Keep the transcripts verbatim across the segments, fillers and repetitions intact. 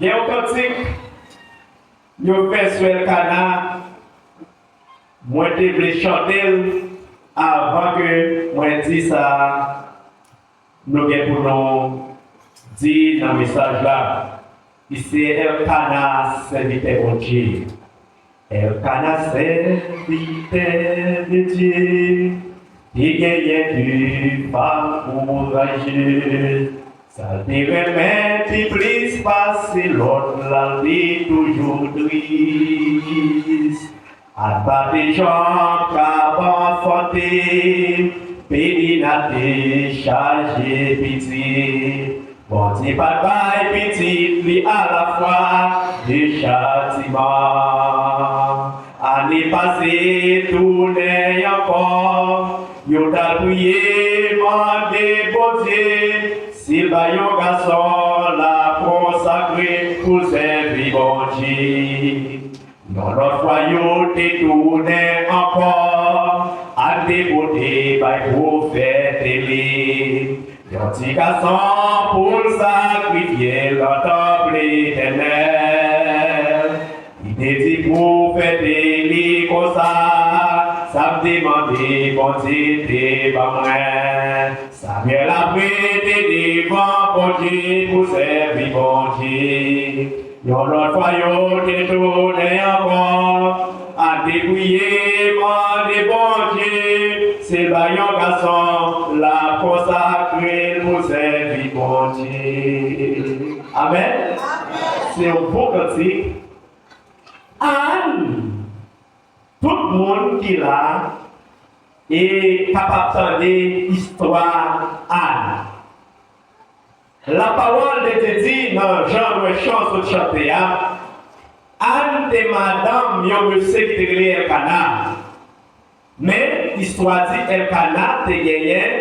Gen yon kantik yo fè sou Elkana, mwen te vle chante l avan ke mwen di sa nou gen pou nou di nan mesaj la. Ki se Elkana, sèvitè Bondye. Elkana, sèvitè de Dye, te genyen de fanm kouraje. Sa l te renmen pi plis pase lòt la, l te toujou tris. Ann pa te janm ka anfante, Penina te chaje pitit. Bondye pa t bay pitit li alafwa de chatiman. Ane pase tounen ankò, yo t al priye, mande Bondye si l bay yon gason l ap konsakre pou l sèvi Bondye. Yon lòt fwa yo te tounen ankò, Ann te pote bay pwofèt Eli yon ti gason pou l sakrifye l nan tanp Letènèl. Li te di pwofèt Eli konsa, sa m te mande Bondye te ban mwen. Samyèl ap rete devan Bondye pou sèvi Bondye. Yon lòt fwa yo te tounen ankò, Ann te priye, mande Bondye si l bay yon gason l ap konsakre l pou sèvi Bondye. Amèn. Se yon bon kantik. Ann, tout moun ki la e kapab tande istwa Ann. Lapawòl de Dye di nan Jan Nwè Chan sot chante a, Ann te madanm yon mesye ki te rele Elkana. Men, istwa di Elkana te genyen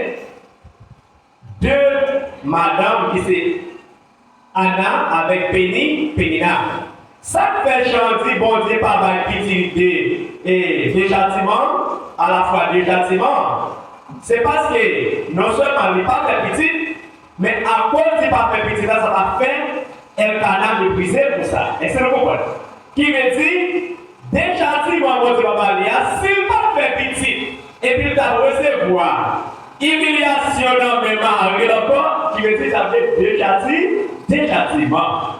de madanm ki se Ana avèk Peni, Penina. Sa k fè Jan di Bondye pa bay pitit de, e, de chatiman, alafwa de chatiman? Se paske non sèlman li pa fè pitit, men akoz li pa fè pitit la, sa t ap fè Elkana meprize l konsa. Èske nou konprann? Ki vle di, de chatiman Bondye pa ba li a, si l pa t fè pitit, epi l t ap resevwa imilyasyon nan men mari l ankò, ki vle di sa vle de chati, de chatiman.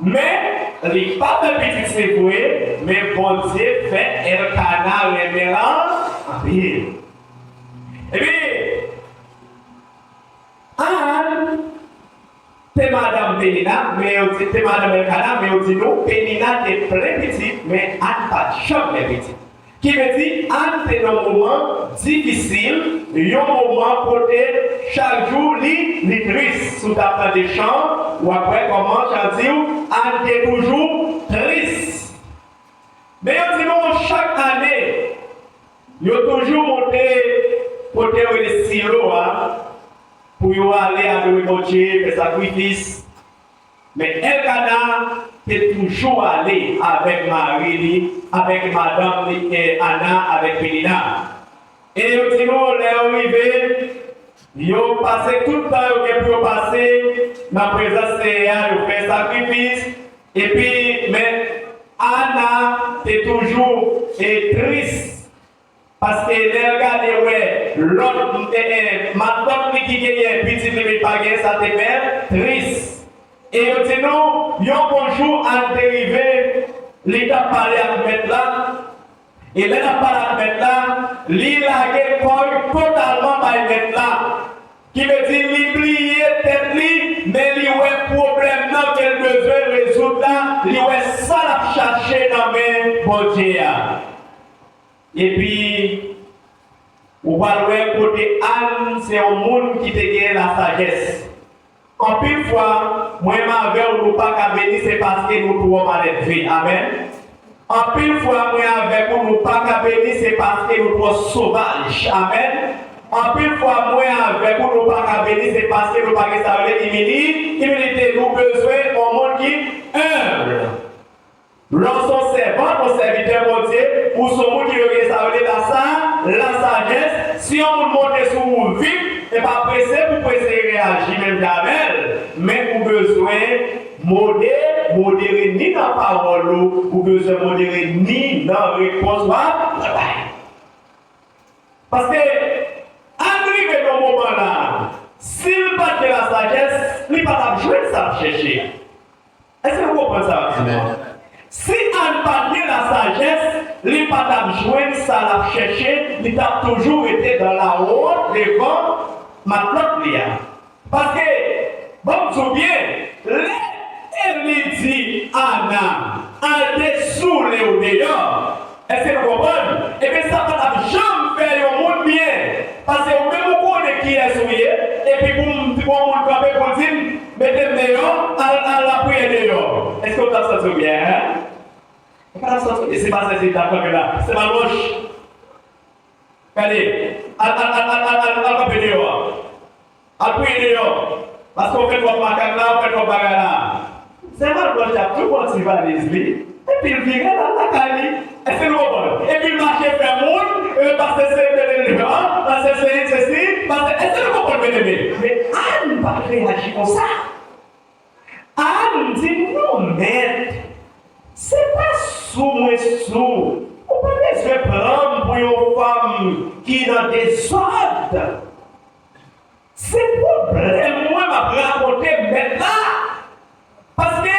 Men, li pa fè pitit, se vre, men Bondye fè Elkana renmen l anpil. Epi, Ann te madanm Penina, men yo di, te madanm Elkana, men yo di nou, Penina te plen pitit, men Ann pa t janm fè pitit. Ki vle di, Ann te nan moman difisil, yon moman kote chak jou li, li tris. Si w t ap tande Jan, w ap wè kòman Jan di w, Ann te toujou tris. Men yo di nou, chak ane, yo toujou monte kote yo rele Silo a, pou yo ale adore Bondye, fè sakrifis. Men Elkana te toujou ale avèk mari li, avèk madanm li, e Ana avèk Penina. E yo di nou, lè yo rive, yo pase tout tan yo gen pou yo pase nan prezans Seyè a, yo fè sakrifis, epi, men Ana te toujou, e, tris. Paske lè l gade wè lòt, e, e, matant li ki genyen pitit li, men li pa genyen, sa te fè l tris. E yo di nou, yon bon jou, Ann te rive, li t ap pale ak mèt la. E lè l ap pale ak mèt la, li lage kò l totalman bay mèt la. Ki vle di, li bliye tèt li, men li wè pwoblèm nan ke l bezwen rezoud la, li wè sa l ap chache nan men Bondye a. Epi, ou pral wè kote Ann se yon moun ki te gen lasajès. Anpil fwa, mwen menm avè w, nou pa ka beni, se paske nou twò malelve. Amèn. Anpil fwa, mwen avèk ou, nou pa ka beni, se paske nou twò sovaj. Amèn. Anpil fwa, mwen avèk ou, nou pa ka beni, se paske nou pa gen sa yo rele imili-, imilite. Nou bezwen yon moun ki enb. Lè w se yon sèvant, yon sèvitè Bondye, ou se yon moun ki gen sa yo rele lasa-, lasajès, si yon moun monte sou ou vit, e pa prese pou prese reyaji menm jan avè l, men ou bezwen mode modere ni nan pawòl ou, ou bezwen modere ni nan repons w ap bay. Paske, Ann rive nan moman la, si l pa t gen lasajès, li pa t ap jwenn sa l ap chèche a. Èske nou konprann sa m ap di nou an? Si Ann pa t gen lasajès, li pa t ap jwenn sa l ap chèche, li t ap toujou rete dan lawont devan matlòt li a. Paske, ban m di w byen, lè Eli di Ana, al desoule w deyò, èske nou konprann? Ebyen, sa pa t ap janm fè yon moun byen. Paske ou menm ou konnen kiyès ou ye, epi pou m, pou yon moun kanpe pou l di m, mete m deyò, al, al lapriyè deyò. Èske w t ap santi w byen, en? Ou pa t ap santi w byen. E se pa sèl se dakò ke la, se pa lòch. Gade, al, al, al kanpe deyò a. Al priye deyò. Paske w fè twòp makak la, w fè twòp bagay la. Sè Malbranche ap tou pran ti valiz li, epi l vire l al lakay li. Èske nou konprann? Epi l mache fè moun, e, pastè se mete l deyò, pastè se sesi, pastè, èske nou konprann, byeneme? Men Ann pa t reyaji konsa. Ann di, "Non, mèt, se pa sou mwen sou. Ou pa bezwen pran m pou yon fanm ki nan dezòd. Se pwoblèm mwen m ap rakonte mèt la. Paske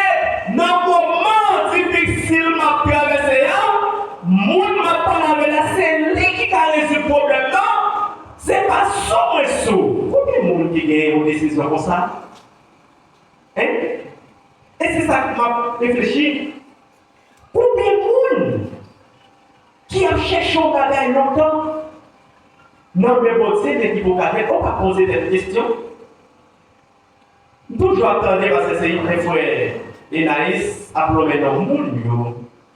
nan moman difisil m ap travèse a, moun m ap pale avè l la, se li ki ka rezoud pwoblèm nan. Se pa sou mwen sou." Konbyen moun ki gen yon desizyon konsa? Hein? E se sa k m ap reflechi. Konbyen moun ki ap chèche yon bagay lontan nan men Bondye, men ki poko fè l, ou pa poze tèt kesyon? M toujou ap tande, paske se yon frè Enayis ap lonmen non moun yo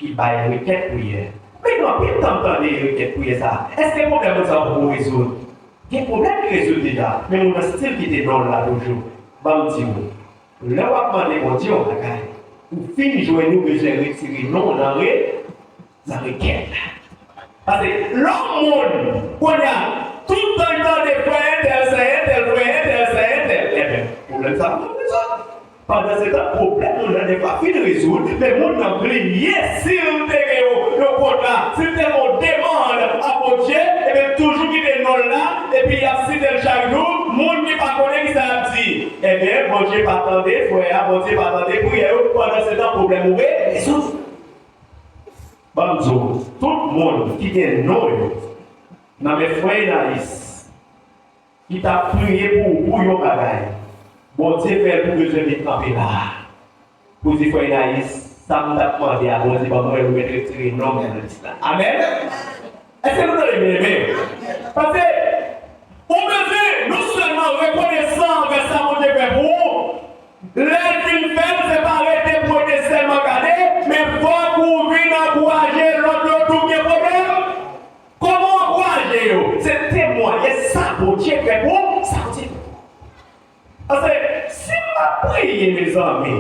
ki bay rekèt priyè. Men gen anpil tan m tande rekèt priyè sa a. Èske pwoblèm moun sa a poko rezoud? Gen pwoblèm ki rezoud deja, men moun nan still kite non l la toujou. Ban m di w, lè w ap mande Bondye yon bagay, ou fin jwenn ou bezwen retire non w nan re-, nan rekèt la. Paske lè w moun, kounye a, tout tan l tande frè entèl, sè entèl, frè entèl, sè entèl, ebyen, pwoblèm sa a poko rezoud. Pandansetan, pwoblèm nou nan dèfwa fin rezoud, men moun nan bliye si l te gen yon, yon kontra, si l te gen yon demann a Bondye, ebyen, toujou kite non l la, epi y ap site l chak jou, moun ki pa konnen kisa y ap di. Ebyen, Bondye pa tande frè a, Bondye pa tande priyè yo, pandansetan, pwoblèm ou rezoud. Ban m di w, tout moun ki gen non yo nan men frè Enayis, ki t ap priye pou ou pou yon bagay, Bondye fè l pou bezwen vin kanpe la a, pou di, "Frè Enayis, sa m t ap mande a, Bondye ban mwen l, ou mèt retire non m nan lis la." Amèn? Èske nou tande, byeneme? Paske ou bezwen non sèlman rekonesan anvè sa Bondye fè pou ou, lè l fin fè l, se pa rete pou rete sèlman gade, men fòk ou vin ankouraje lòt yo tou gen pwoblèm. Kòman w ankouraje yo? Se temwaye sa Bondye fè pou ou, sa Bondye fè pou ou. Paske si m ap priye, mezanmi,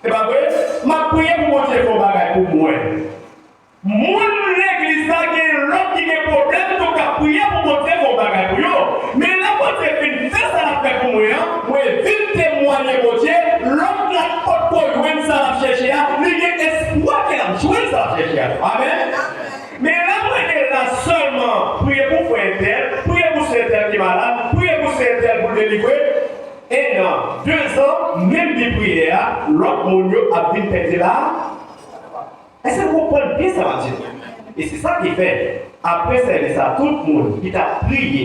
se pa vre? M ap priye pou Bondye fè yon bagay pou mwen. Moun legliz la gen lòt ki gen pwoblèm tou k ap priye pou Bondye fè yon bagay pou yo. Men lè Bondye fin fè sa l ap fè pou mwen an, mwen vin temwaye Bondye, lòt la potko jwenn sa l ap chèche a, li gen espwa ke l ap jwenn sa l ap chèche a. Amèn. Men lè mwen gen la sèlman, priye pou frè entèl, priye pou sè entèl ki malad, priye pou sè entèl pou l delivre, en an, de zan, menm bi priyè a, lòt moun yo ap vin pèdi la. Èske nou konprann byen sa m ap di nou? E se sa ki fè, apre sèvis sa, tout moun ki t ap priye,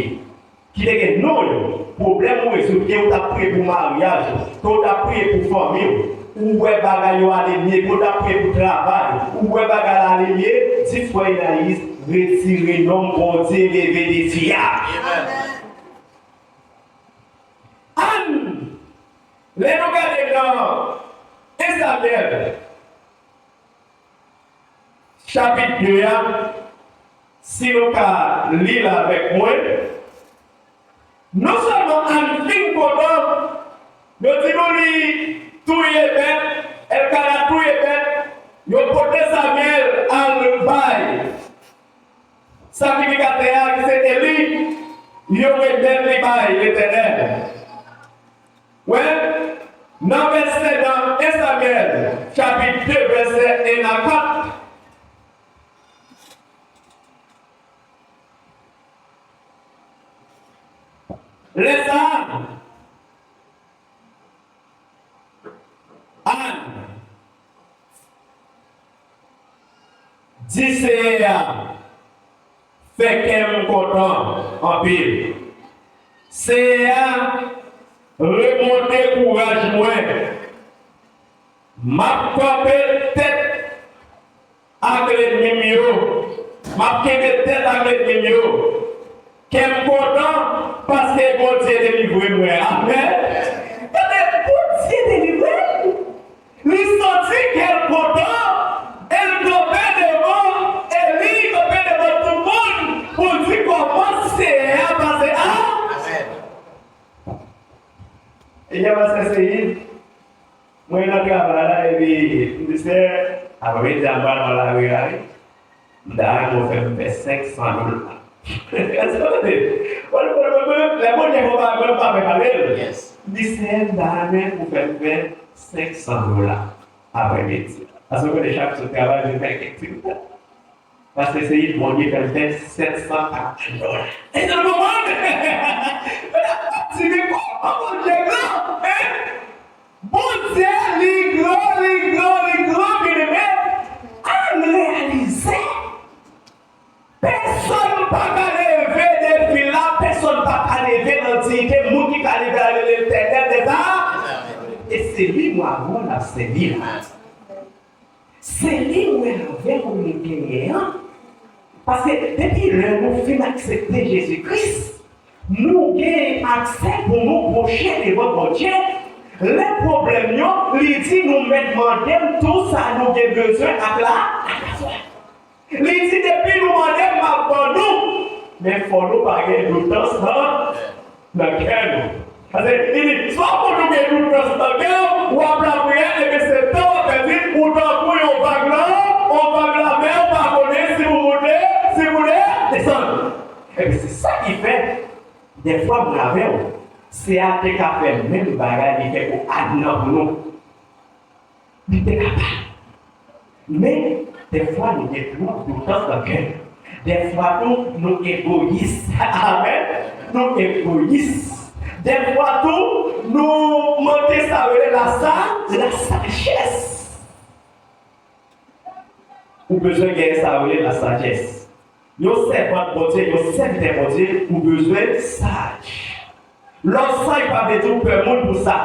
ki te gen non yo, pwoblèm ou rezoud, ke w t ap priye pou maryaj ou, ke w t ap priye pou fanmi w, ou wè bagay yo ale mye, ke w t ap priye pou travay ou, ou wè bagay la ale mye, di frè Enayis, retire non m, Bondye leve defi a. Ann, lè nou gade nan en Samyèl, chapit de a, si nou ka li l avèk mwen, non sèlman Ann fin kontan, yo di nou li touye bèt, Èlkana touye bèt, yo pote Samyèl al bay sakrifikatè a, ki se Eli, yo remèt li bay Letènèl. Wè, nan vèsè, nan en Samyèl, chapit Lè sa a, Ann di Seyè a fè kè m kontan anpil. Seyè a remonte kouraj mwen. M ap kanpe tèt ak lènmi m yo. M ap kenbe tèt ak lènmi m yo. Kè m kontan paske Bondye delivre mwen. Amèn. Tande, Bondye delivre l. Li santi kè l kontan, e l kanpe devan Eli, kanpe devan tout moun pou l di kòman Seyè a pase a. Amèn. Ebyen, pastè Seyid, mwen nan travay la, epi m di, Seyè, aprè midi a, m pral nan lari a, wi. M ta renmen w fè m fè senk san dola. Èske w tande? Mwen, mwen, mwen, mwen, lè Bondye fè w bagay, mwen pa fè pale l. Yes. M di, Seyè, m ta renmen w fè m fè senk san dola aprè midi a. Paske w konnen chak sot travay, m fè kèk ti dola. Pastè Seyid, Bondye fè l fè sèt san katòz dola. Èske nou konprann? Medam, m ap di, men kòman Bondye gran, en? Bondye, li gran, li gran, li gran, byeneme. Ann reyalize, pèsonn pa ka leve defi la, pèsonn pa ka leve nan diyite, moun ki ka leve a rele Letènèl dèzame. E se li, mwa, mwa n ap sèvi la. Se li mwen avè w nou genyen an. Paske depi lè nou fin aksepte Jezi Kris, nou gen aksè pou nou pwoche devan Bondye. Lè pwoblèm yo, li di nou mèt mande m tou sa nou gen bezwen ak la, ak laswa. Li di depi nou mande m, m ap ban nou. Men fò nou pa gen doutans nan nan kè nou. Paske li di, swa pou nou gen doutans nan kè w, w ap lapriyè, epi se tan w ap pèdi, ou tankou yon vag nan, yon vag lamè, ou pa konnen si ou moute, si ou desann. Epi se sa ki fè, dèfwa mwen avè w, se a te ka fè menm bagay li fè pou Adnan pou nou. Li te kapab. Men, dèfwa nou gen twòp doutans nan kè nou. Dèfwa tou, nou egoyis. Amèn. Nou egoyis. Dèfwa tou, nou manke sa yo rele lasa-, lasajès. Ou bezwen gen sa yo rele lasajès. Yon sèvant Bondye, yon sèvitè Bondye, ou bezwen saj. Lè w saj pa vle di w pè moun pou sa.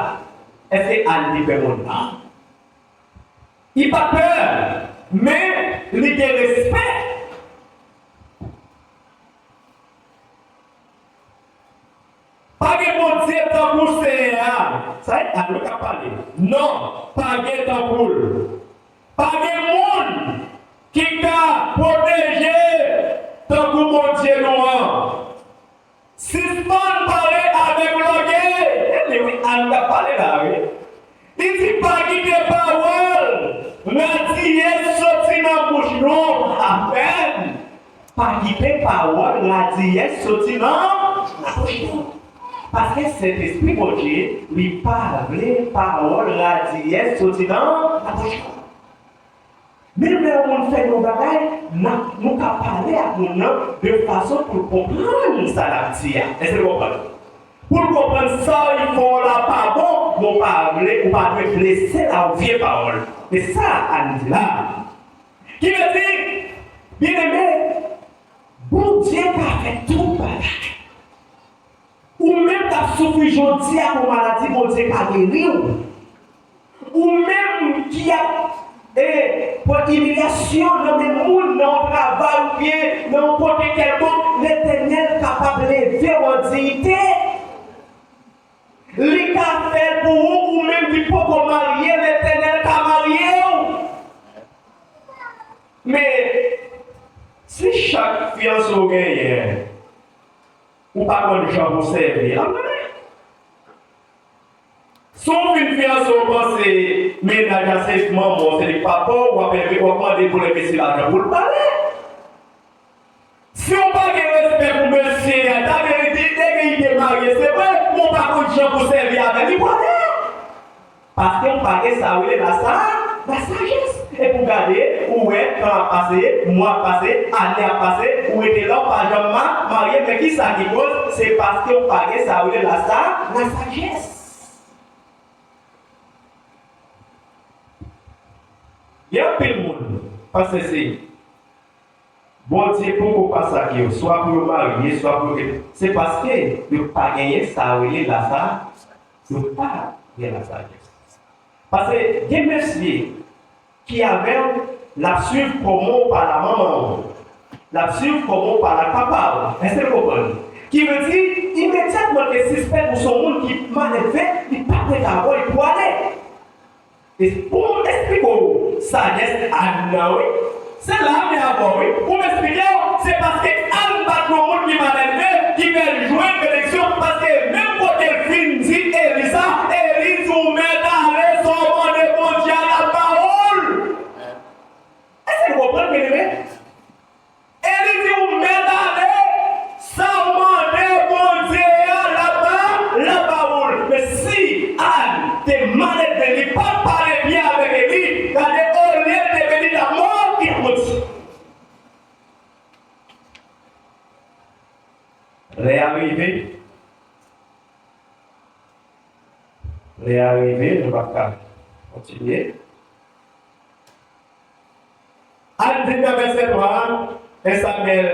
Èske Ann te pè moun? Non. Li pa pè, men li gen respè. Pa gen Bondye tankou Senyè a. Sa e Ann wi k ap pale. Non, pa gen tankou l. Pa gen moun ki ka pwoteje tankou Bondye nou an. Sispann pale avèk lògèy. E li wi, Ann k ap pale la wi. Li di, pa kite pawòl radiyès soti nan bouch nou. Amèn. Pa kite pawòl radiyès soti nan, nan bouch nou. Paske Sentespri Bondye, li pa vle pawòl radiyès soti nan, nan bouch nou. Menm lè yon moun fè nou bagay, n ap, nou ka pale ak moun nan de fason pou l konprann sa n ap di a. Èske nou konprann? Pou l konprann sa l fè w la pa bon, men w pa vle, ou pa dwe blese l ak vye pawòl. E sa Ann di la. Ki vle di, byeneme, Bondye ka fè tout bagay. Ou menm k ap soufri jodi a pou maladi, Bondye ka geri w. Ou menm ki ap, e, pran imilyasyon nan men moun, nan yon travay oubyen nan yon kote kèlkonk, Letènèl kapab leve w an diyite. Li ka fè l pou ou, ou menm ki poko marye, Letènèl ka marye w. Men, si chak fiyanse w genyen, ou pa konn jan pou sèvi l, si w fin fiyanse, w panse mennaj la se manman w, se li k papa w, w ap enpe, w ap mande pou l envesti lajan pou l pale. Si w pa gen respè pou mesye a, ta vle di, li te gen ide marye, se vre, men w pa konn jan pou sèvi avè l, li pwòblèm. Paske w pa gen sa w rele lasa-, lasajès. Epi w gade, ou wè, tan ap pase, mwa ap pase, ane ap pase, Ou rete la, ou pa janm ma-, marye, men kisa ki koz? Se paske ou pa gen sa yo rele lasa-, lasajès. Gen anpil moun panse se Bondye poko pa sa ke yo, swa pou yo marye, swa pou yo, se paske yo pa genyen sa yo rele lasa-, yo pa gen lasajès. Paske gen mesye ki avè w, l ap swiv kòman w pale a manman w. L ap swiv kòman w pale ak papa w. Èske w konprann? Ki vle di, imedyatman ke sispèk ou se yon moun ki malelve, li p ap ret avè w, li pou ale. E pou m esplike w sajès Ann nan, wi. Se la m vle avè w, wi. Pou m esplike w, se paske Ann pa t yon moun ki malelve, ki fè l jwenn benediksyon, paske menm kote l fin di Eli sa, Eli di, "Ou mèt ale, sa w mande Bondye a, l ap ba ou l." Èske nou konprann, byeneme? Eli di, "Ou mèt ale, sa w mande Bondye a, l ap ba, l ap ba ou l." Men si Ann te malelve, li pa t pale byen avèk Eli, gade, olye l te beni, l t ap mò, li t ap modi. Lè a rive, lè a rive, nou p ap ka kontinye. Ann vin nan vèsè twa, en Samyèl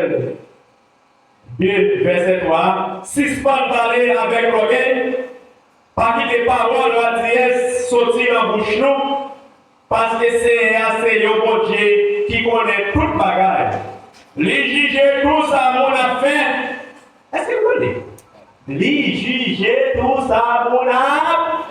de, vèsè twa, sispann pale avèk lògèy, pa kite pawòl radiyès soti nan bouch nou, paske Seyè a se yon Bondye ki konnen tout bagay. Li jije tou sa moun ap fè. Èske nou konnen? Li jije tou sa moun ap.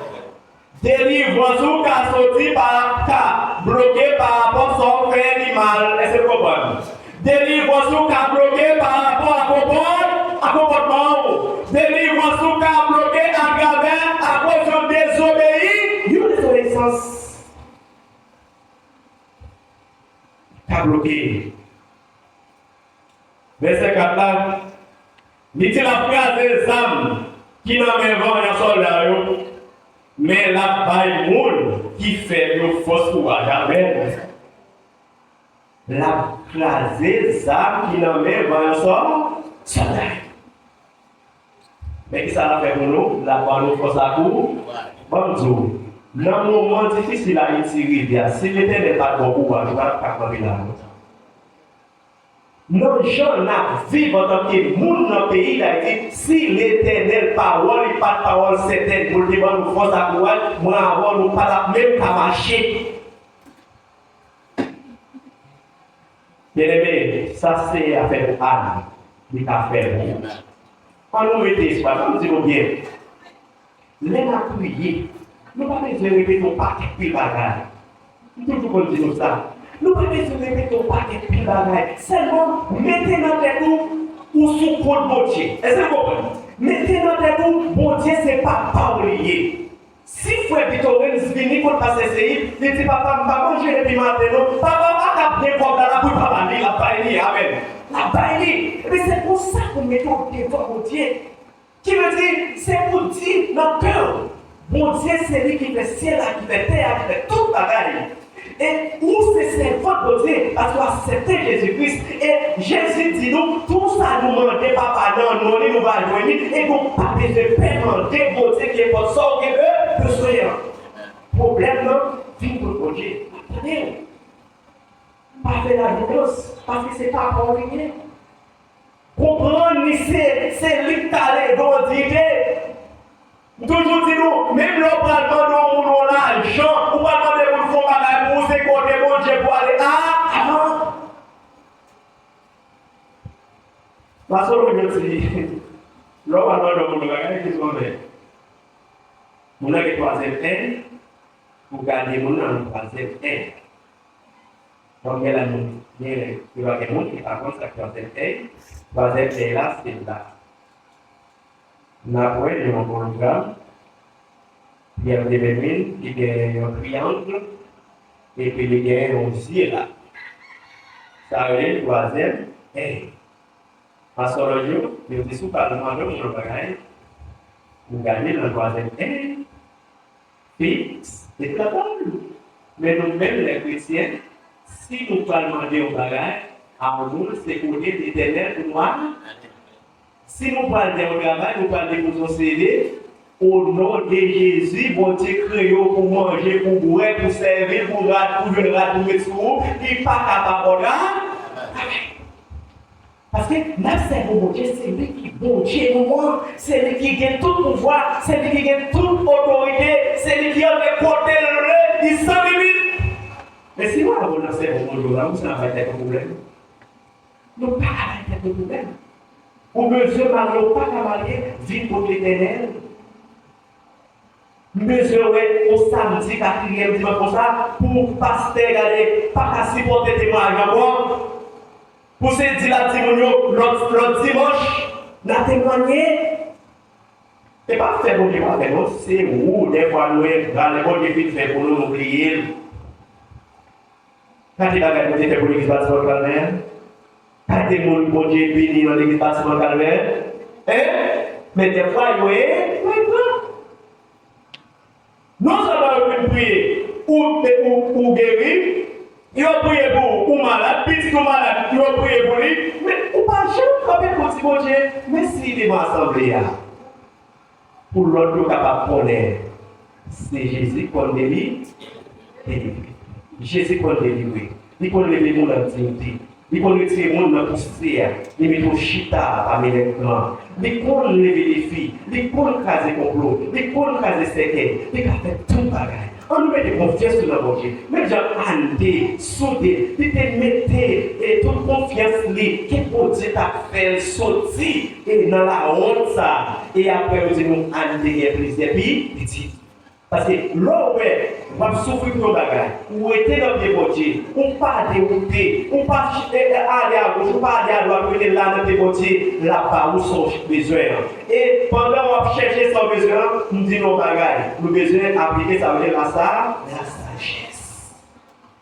Delivrans ou ka soti pa, ka bloke pa rapò sa w fè ki mal. Èske nou konprann? Delivrans ou ka bloke pa rapò a konpòt-, a konpòtman w. Delivrans ou ka bloke atravè, akoz yon dezobeyi, yon dezobeyisans. Ka bloke. Vèsè kat la, li di l ap kraze zam ki nan men vanyan sòlda yo, men l ap bay moun ki fèb yo fòs kouraj. Amèn. L ap kraze zam ki nan men vanyan sò-, sòlda yo. Men kisa l ap fè pou nou? L ap ban nou fòs ak ou. Ban m di w, nan moman difisil Ayiti rive a, si Letènèl pa t ba w kouraj, ou pa t ap ka kanpe la non. Nan jan n ap viv antanke moun nan peyi Dayiti, si Letènèl, pawòl li pa t pawòl sètèn, pou l te ban nou fòs ak kouraj, mwen avè w, nou pa t ap menm ka mache. Byeneme, sa Seyè a fè pou Ann, li ka fè pou ou. Ann nou rete espwa, ban m di nou byen. Lè n ap priye, nou pa bezwen repete yon pakèt pil bagay. M toujou konn di nou sa. Nou pa bezwen repete yon pakèt pil bagay. Sèlman, mete nan tèt ou, ou sou kont Bondye. Èske w konprann? Mete nan tèt ou, Bondye se papa w li ye. Si frè Vitorens vini kot pastè Seyid, li di, "Papa, m pa manje depi maten non." Papa pa t ap gen kòb la, l ap, wi, papa li, l ap bay li, amèn. L ap bay li. Ebyen, se konsa pou mete w devan Bondye. Ki vle di, se pou di nan kè w, Bondye se li ki fè syèl la, ki fè tè a, ki fè tout bagay. E ou se sèvant Bondye, paske w aksepte Jezi Kris. E Jezi di nou, tou sa nou mande Papa nan non li, nou va jwenn li. E nou pa bezwen pè mande Bondye ki enpòt sa w gen be-, bezwen an. Pwoblèm nan vin kot Bondye. Tande w. Pa fè lavyolans, paske se pa pa w li ye. Konprann li se, se li k ta leve w an diyite. M toujou di nou, menm lè w pral mande yon moun yon lajan, ou pral mande pou l fè yon bagay pou ou, se kote Bondye pou ale a, avan. Pastè Lonyo di, lè w pral mande yon moun yon bagay, kisa w fè? Moun nan gen twazyèm èy, ou gade moun nan nan twazyèm èy. Donk, gen lè moun, gen, gen lè gen moun ki pa konn sa k twazyèm èy. Twazyèm èy la, se la. N ap wè yon monogram, Pierre Devermil, ki gen yon triyang, epi li gen yon zye la. Sa rele twazyèm èy. Astrològ yo, yo di si w pral mande yon moun yon bagay, ou gade nan twazyèm èy, fiks, epi l ap ba w li. Men nou menm, lè kretyen, si nou pral mande yon bagay, Amoul se kote Letènèl pou nou ale. Si nou pral fè yon travay, nou pral depoze yon C V, o non de Jezi, Bondye kreye w pou manje, pou bwè, pou sèvi l, pou rad, pou jwenn rad, pou met sou ou, li pa ka pa ba w travay. Paske n ap sèvi yon Bondye, se li ki Bondye nou an, se li ki gen tout pouvwa, se li ki gen tout otorite, se li ki antre kote l vle, li san limit. Men si nou al nan sèvi yon Bondye la, ou sa bay tèt ou pwoblèm. Nou pa ka bay tèt nou pwoblèm. Ou bezwen marye, ou pa ka marye, vin kot Letènèl. M bezwen wè yon samdi, katriyèm dimanch konsa, pou pastè gade, pa ka sipòte temwayaj ankò. Pou se di l ap di moun yo, lòt, lòt dimanch, n a temwanye. E pa fè Bondye pa fè non, se ou, dèfwa nou engra, lè Bondye fin fè pou nou, nou bliye l. Gade bagay Bondye fè pou legliz Batiman Kalvè. Gade moun Bondye beni nan legliz Batiman Kalvè. Hein? Men dèfwa yo e, yo engra. Non sèlman yo vin priye, ou, ou, ou geri, yo priye pou ou, ou malad, pitit ou malad, yo priye pou li, men ou pa janm kanpe pou di Bondye, mèsi devan asanble a. Pou lòt yo kapab konnen se Jezi k konn deli-, delivre. Jezi k konn delivre. Li konn leve moun an diyite. Li konn retire moun nan pousye a. Li mete w chita pami nèg blan. Li konn leve defi. Li konn kraze konplo. Li konn kraze sèkèy. Li ka fè tout bagay. Ann nou mete konfyans nou nan Bondye. Menm jan Ann te soude, li te mete, e, tout konfyans li ke Bondye t ap fè l soti, e, nan lawont sa a. E apre, yo di nou, Ann te gen plizyè pi-, pitit. Paske lè w wè w ap soufri pou yon bagay, ou rete nan pye Bondye, ou pa dewoute, ou pa ch-, e, e, ale agoch, ou pa ale adwat, ou rete la nan pye Bondye, l ap ba ou sa w bezwen an. E pandan w ap chèche sa w bezwen an, m di nou yon bagay, nou bezwen aplike sa yo rele lasa-, lasajès.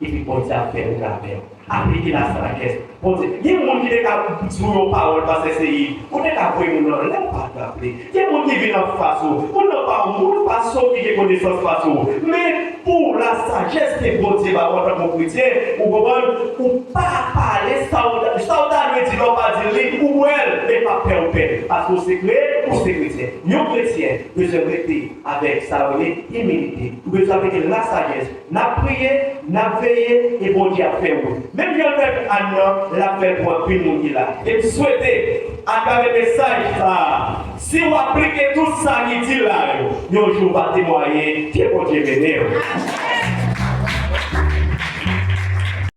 Epi Bondye ap fè wout avè w. Aplike lasajès. Bondye, gen moun ki te ka di w yon pawòl, pastè Seyid, ou te ka voye moun anlè, ou pa t raple. Gen moun ki vin anfas ou, moun nan pa yon moun pase w ki gen konesans pase w. Men pou lasajès ke Bondye ba w antanke yon kretyen, ou konprann, ou pa pale sa w ta, sa w ta dwe di la, w pa di li, ou wè l, men pa pè w pè l. Paske w se kre-, ou se kretyen. Yon kretyen bezwen rete avèk sa yo rele imilite. Ou bezwen aplike lasajès. N ap priye, n ap veye, e Bondye ap fè wout. Menm jan l fè pou Ann nan, l ap fè pou anpil moun ki la. E m swete, atravè mesaj sa a, si w aplike tout sa ki di la yo, yon jou w va temwaye ke Bondye mennen w.